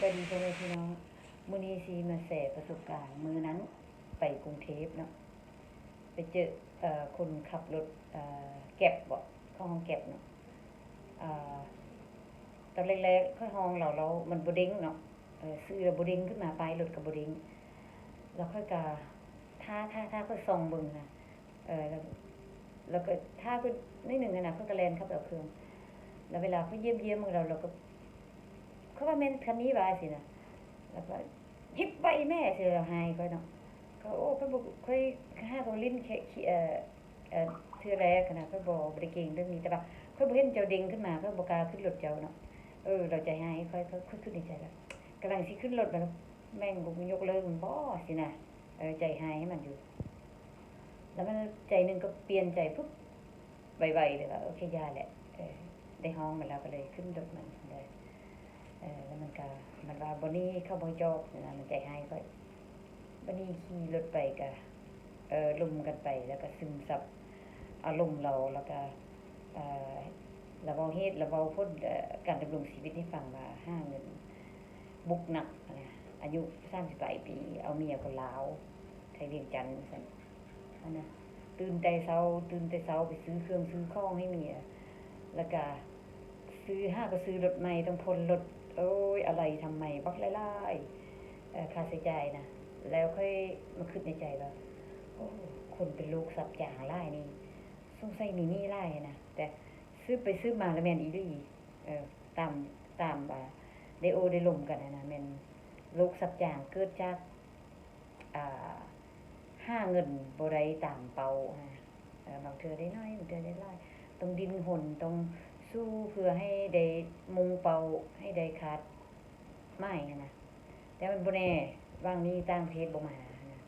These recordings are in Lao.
ສະບາຍດີພໍ່ແມ່ພີ່ນ້ອງ, ມື້ນີ້ຊິມາແຊປະສົບການມື້ນັ້ນໄປກຸງເທບເນາະ, ໄປເຈີ ເອີ ຄົນຂັບລົດ ເອີ ແກັບເບາະ, ເຂົາຮ້ອງແກັບເນາະ. ເອີ ຕອນແລກໆຂ້ອຍຮ້ອງລາວ ລາວມັນບໍ່ເດ້ງເນາະ, ເອີ ຊື່ລາວບໍ່ເດ້ງຂຶ້ນມາ, ປ້າຍລົດກໍບໍ່ເດ້ງ. ແລ້ວຂ້ອຍກໍຖ້າ ຖ້າ ຖ້າຂ້ອຍສ່ອງເບິ່ງນະ, ເອີ ແລ້ວ ແລ້ວກໍຖ້າເພິ່ນໜ້ອຍໜຶ່ງຫັ້ນນະ, ເພິ່ນກໍແລ່ນເຂົ້າໄປເອົາເຄື່ອງ. ແລ້ວເວລາຂ້ອຍຢ້ຽມໆເບິ່ງລາວ ລາວກໍ ຂ້ອຍວ່າແມ່ນຄັນນີ້ຫວາຊີ້ນະ, ແລ້ວກໍ ຮີບໄວແມ້ ຊິລາວຮ້າຍຂ້ອຍເນາະ. ກໍ ໂອ້ ຂ້ອຍບໍ່ ຂ້ອຍຫາກໍຫຼິ້ນແຄ່ ເອີ ເທື່ອແລກຫັ້ນນະ, ຂ້ອຍບໍ່ ບໍ່ໄດ້ເກັ່ງເລື່ອງນີ້, ແຕ່ວ່າຂ້ອຍບໍ່ເຫັນເຈົ້າເດ້ງຂຶ້ນມາ, ຂ້ອຍບໍ່ກ້າຂຶ້ນລົດເຈົ້າເນາະ. ເອີ ລາວໃຈຮ້າຍ, ຂ້ອຍ ຂ້ອຍ ຂ້ອຍຄິດໃນໃຈລະ ກຳລັງຊິຂຶ້ນລົດ ແລ້ວແມ່ງບໍ່ຍົກເລີກມັນບໍ່ຊີ້ນະ. ເອີ ໃຈຮ້າຍໃຫ້ມັນຢູ່. ແລ້ວມັນໃຈໜຶ່ງກໍປ່ຽນໃຈປຶບ ໄວໆເລີຍວ່າ ໂອເຄ ຢ່າແຫຼະ. ເອີ ໄດ້ຮ້ອງມາແລ້ວ ກໍເລີຍຂຶ້ນລົດມັນໄດ້. ເອີ ແລ້ວມັນກໍ ມັນວ່າ ບໍ່ນີ້ເຂົາບໍ່ຈອກນະ, ມັນໃຈຮ້າຍຂ້ອຍ. ບັດນີ້ຂີ່ລົດໄປກະ ເອີ ລົມກັນໄປ ແລ້ວກະຊຶມຊັບອາລົມລາວ ແລ້ວກະ ເອີ ລາວເວົ້າເຫດ ລາວເວົ້າຜົນ ເອີ ການດຳລົງຊີວິດໃຫ້ຟັງວ່າ ຫາເງິນບຸກໜັກນະ, ອາຍຸສາມສິບປາຍປີ ເອົາເມຍຄົນລາວ ໄທວຽງຈັນ ວ່າຊັ້ນ. ຫັ້ນນະ ຕື່ນແຕ່ເຊົ້າ ຕື່ນແຕ່ເຊົ້າໄປຊື້ເຄື່ອງຊື້ຂອງໃຫ້ເມຍ ແລ້ວກະຊື້ ຫາກໍຊື້ລົດໃໝ່ ຕ້ອງຜ່ອນລົດ. ໂອ້ຍ ອາໄລທຳໄມບັກຫຼາຍໆ ເອີ ຄ່າໃຊ້ຈ່າຍນະ. ແລ້ວຂ້ອຍມາຄິດໃນໃຈວ່າ ໂອ້ ຄົນເປັນໂລກສັບຈາງຫຼາຍນີ້ ສົງໄສມີໜີ້ຫຼາຍນະ. ແຕ່ສືບໄປສືບມາລະແມ່ນອີ່ຫຼີ ເອີ ຕາມ ຕາມ ອາ ໄດ້ໂອ້ໄດ້ລົມກັນຫັ້ນນະ ແມ່ນໂລກສັບຈາງເກີດຈາກ ອ່າ ຫາເງິນບໍ່ໄດ້ຕາມເປົ້ານະ. ເອີ ບາງເທື່ອໄດ້ໜ້ອຍ ບາງເທື່ອໄດ້ຫຼາຍ, ຕ້ອງດີ້ນຮົນ ຕ້ອງສູ້ເພື່ອໃຫ້ໄດ້ມຸ່ງເປົ້າ ໃຫ້ໄດ້ຄາດໝາຍຫັ້ນນະ. ແຕ່ມັນບໍ່ແນ່ ຫວ່າງນີ້ຕ່າງປະເທດບໍ່ມາຫັ້ນນະ,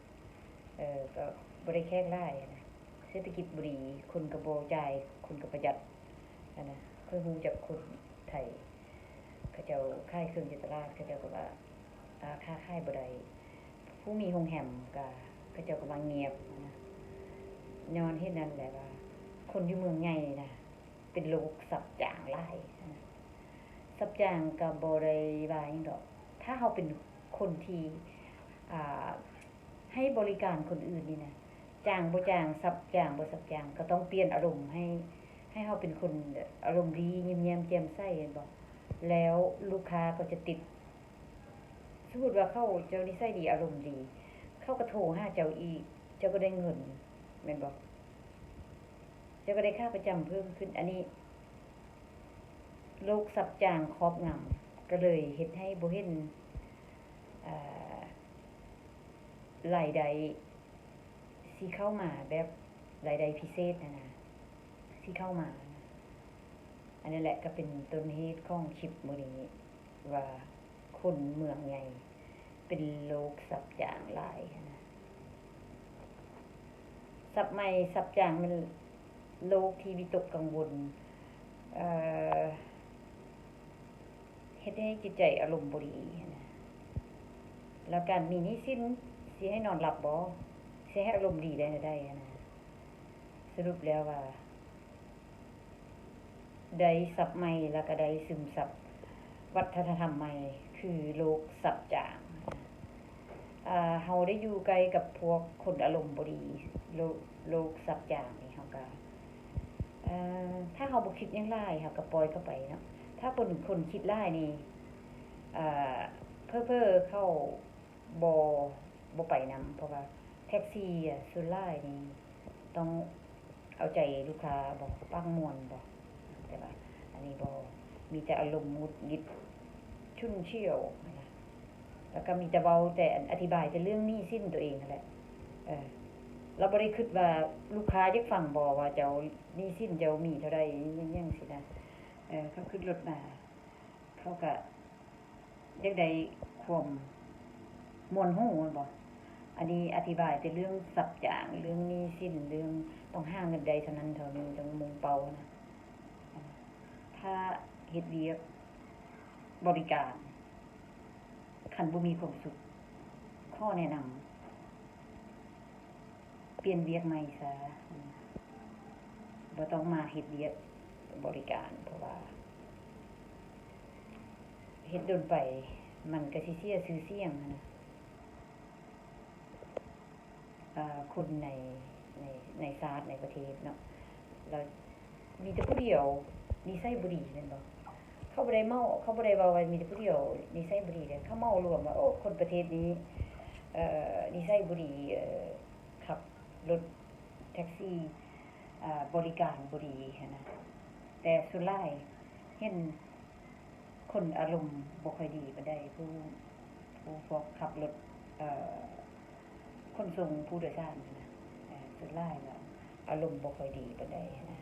ເອີ ກໍບໍ່ໄດ້ແຂກຫຼາຍຫັ້ນນະ, ເສດຖະກິດບໍ່ດີ ຄົນກໍບໍ່ຈ່າຍ ຄົນກໍປະຢັດຫັ້ນນະ. ຂ້ອຍຮູ້ຈັກຄົນໄທ ເຂົາເຈົ້າຂາຍເຄື່ອງຢູ່ຕະຫຼາດ ເຂົາເຈົ້າກໍວ່າ ອ່າ ຄ້າຂາຍບໍ່ໄດ້, ຜູ້ມີໂຮງແຮມກໍ ເຂົາເຈົ້າກໍວ່າງຽບນະ. ຍ້ອນເຫດນັ້ນແຫຼະວ່າ ຄົນຢູ່ເມືອງໃຫຍ່ນະ ເປັນໂລກສັບຈາງຫຼາຍນະ. ສັບຈາງກໍບໍ່ໄດ້ວ່າຫຍັງດອກ, ຖ້າເຮົາເປັນຄົນທີ່ ອ່າ ໃຫ້ບໍລິການຄົນອື່ນນີ້ນະ ຈາງບໍ່ຈາງ ສັບຈາງບໍ່ສັບຈາງ ກໍຕ້ອງປ່ຽນອາລົມໃຫ້ ໃຫ້ເຮົາເປັນຄົນອາລົມດີ ຍິ້ມແຍ້ມແຈ່ມໃສ ແມ່ນບໍ່? ແລ້ວລູກຄ້າກໍຈະຕິດ. ສົມມຸດວ່າເຂົາເຈົ້ານິໄສດີ ອາລົມດີ ເຂົາກໍໂທຫາເຈົ້າອີກ, ເຈົ້າກໍໄດ້ເງິນ ແມ່ນບໍ່? ເຈົ້າກໍໄດ້ຄ່າປະຈຳເພີ່ມຂຶ້ນ. ອັນນີ້ໂລກສັບຈາງຄອບງຳ ກໍເລີຍເຮັດໃຫ້ບໍ່ເຫັນ ເອີ ລາຍໄດ້ ຊິເຂົ້າມາແບບລາຍໄດ້ພິເສດຫັ້ນນະ ຊິເຂົ້າມາ. ອັນນັ້ນແຫຼະກໍເປັນຕົ້ນເຫດຂອງຄລິບມື້ນີ້ ວ່າຄົນເມືອງໃຫຍ່ເປັນໂລກສັບຈາງຫຼາຍຫັ້ນນະ. ສັບໃໝ່ສັບຈາງແມ່ນໂລກທີ່ວິຕົກກັງວົນ ເອີ ເຮັດໃຫ້ຈິດໃຈອາລົມບໍ່ດີຫັ້ນນະ. ແລ້ວການມີໜີ້ສິນຊິໃຫ້ນອນຫຼັບບໍ່? ຊິໃຫ້ອາລົມດີໄດ້ແນວໃດຫັ້ນນະ? ສະຫຼຸບແລ້ວວ່າ ໄດ້ສັບໃໝ່ ແລ້ວກໍໄດ້ຊຶມຊັບວັດທະນະທຳໃໝ່ ຄືໂລກສັບຈາງ. ເຮົາໄດ້ຢູ່ໃກ້ກັບພວກຄົນອາລົມບໍ່ດີ ໂລກ ໂລກສັບຈາງນີ້ ເຮົາກໍ ເອີ ຖ້າເຮົາບໍ່ຄິດຫຍັງຫຼາຍ ເຮົາກໍປ່ອຍເຂົາໄປເນາະ. ຖ້າເປັນຄົນຄິດຫຼາຍນີ້ ເອີ ເຜີໆເຂົາບໍ່ ບໍ່ໄປນຳ ເພາະວ່າແທັກຊີສ່ວນຫຼາຍນີ້ຕ້ອງເອົາໃຈລູກຄ້າບໍ ປາກມ່ວນບໍ ແຕ່ວ່າອັນນີ້ບໍ່ ມີແຕ່ອາລົມຫງຸດຫງິດ ຊຸນຊ່ຽວຫັ້ນນະ. ແລ້ວກໍມີແຕ່ເວົ້າແຕ່ ອັນ ອະທິບາຍແຕ່ເລື່ອງໜີ້ສິນຕົວເອງຫັ້ນແຫຼະ. ເອີ ລາວບໍ່ໄດ້ຄິດວ່າລູກຄ້າຢາກຟັງບໍ ວ່າເຈົ້າໜີ້ສິນເຈົ້າມີເທົ່າໃດ ອີ່ຫຍັງຊີ້ນະ. ເອີ ເຂົາຂຶ້ນລົດມາ ເຂົາກະຢາກໄດ້ຄວາມມ່ວນຫູແມ່ນບໍ່? ອັນນີ້ອະທິບາຍແຕ່ເລື່ອງສັບຈາງ ເລື່ອງໜີ້ສິນ ເລື່ອງຕ້ອງຫາເງິນໄດ້ເທົ່ານັ້ນເທົ່ານີ້ ຕ້ອງມຸ່ງເປົ້ານະ. ຖ້າເຮັດວຽກບໍລິການ ຄັນບໍ່ມີຄວາມສຸກ ຂໍແນະນຳ ປ່ຽນວຽກໃໝ່ຊະ ບໍ່ຕ້ອງມາເຮັດວຽກບໍລິການ ເພາະວ່າເຮັດດົນໄປ ມັນກໍຊິເສຍຊື່ສຽງຫັ້ນນະ ເອີ່ ຄົນໃນ ໃນ ໃນຊາດ ໃນປະເທດເນາະ ແລ້ວມີແຕ່ຜູ້ດຽວນິໄສບໍ່ດີແມ່ນບໍ່? ເຂົາບໍ່ໄດ້ເໝົາ ເຂົາບໍ່ໄດ້ເວົ້າວ່າມີແຕ່ຜູ້ດຽວນິໄສບໍ່ດີເດ້ ເຂົາເໝົາລວມວ່າ ໂອ້ ຄົນປະເທດນີ້ ເອີ່ ນິໄສບໍ່ດີ ເອີ່ ຂັບລົດແທັກຊີ ເອີ່ ບໍລິການບໍ່ດີຫັ້ນນະ ແຕ່ສ່ວນຫຼາຍເຫັນ ຄົນອາລົມບໍ່ຄ່ອຍດີປານໃດ ຜູ້ ຜູ້ພວກຂັບລົດ ເອີ່ ຂົນສົ່ງຜູ້ໂດຍສານຫັ້ນນະ ເອີ່ ສ່ວນຫຼາຍແລ້ວອາລົມບໍ່ຄ່ອຍດີປານໃດຫັ້ນນະ